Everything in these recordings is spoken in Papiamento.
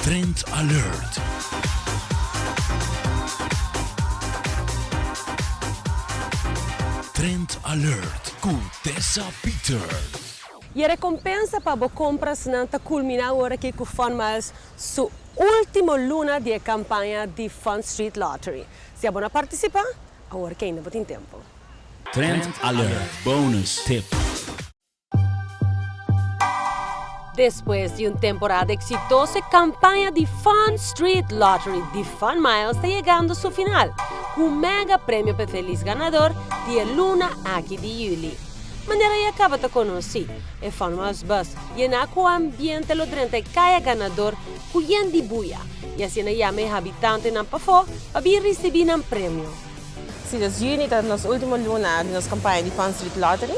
Trend Alert. Trend Alert ku Tessa Pieter. E recompensa pa bo comprasnan ta culmina awor aki cu Fun Miles su ultimo luna di e campaña di Fun Street Lottery. Si abo no a participa, awor cu ainda bo tin tempo. Trend Alert Bonus Tip. Despues di un temporada exitoso e campaña di Fun Street Lottery di Fun Miles ta yegando su final, cu un mega premio pa e feliz ganador di e luna aki di juli. Manera ya caba ta conoci, e Fun Miles Bus yena cu ambiente lo drenta e caya ganador cu yen di buya y asina yama e habitantenan pafo pa bin ricibi nan premio. Si, dus juni ta nos ultimo luna di nos campaña di Fun Street Lottery.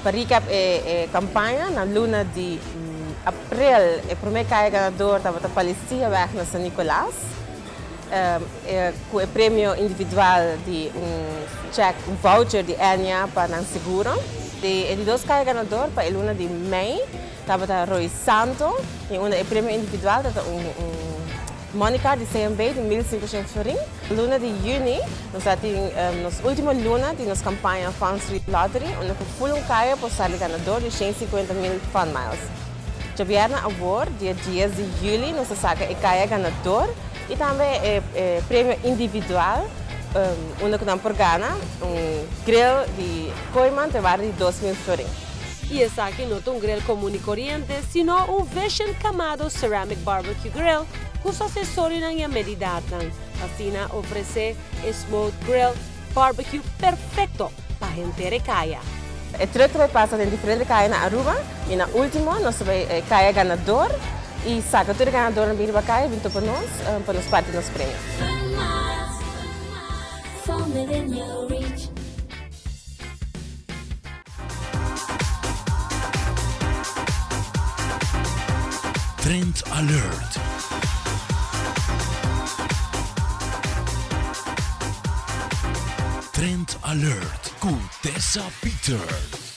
Pa recap e campaña, na luna di april e prome caya ganador tabata Palestiaweg na San Nicolas, cu e premio individual di un check, un voucher di Ennia pa nan seguro. E di dos caya ganador pa e luna di mei tabata Roy Santo y unda e premio individual tabata un Money card di CMB di 1500 florin. Luna di juni nos a tin nos ultimo luna di nos campaña Fun Street Lottery unda cu full un caya por sali ganador di 150 mil Fun Miles. Djabierna awor, dia dies di juli, nos ta saca e caya ganador y tambe e premio individual unda cu nan por gana un grill di Kooiman ter waarde di 2000 florin. Y esaki no ta un grill comun y coriente, sino un Vision Kamado Ceramic Barbecue Grill cu su asesorionan y amenidatnan, pa asina ofrece e smoked grill barbecue perfecto pa henter e caya. E truck ta bay pasa den diferente caya na Aruba y na ultimo nos ta bay e caya ganador y saca tur e ganadornan bin riba caya bin topa nos pa nos parti nos premio. Trend Alert. Trend Alert ku Tessa Pieter.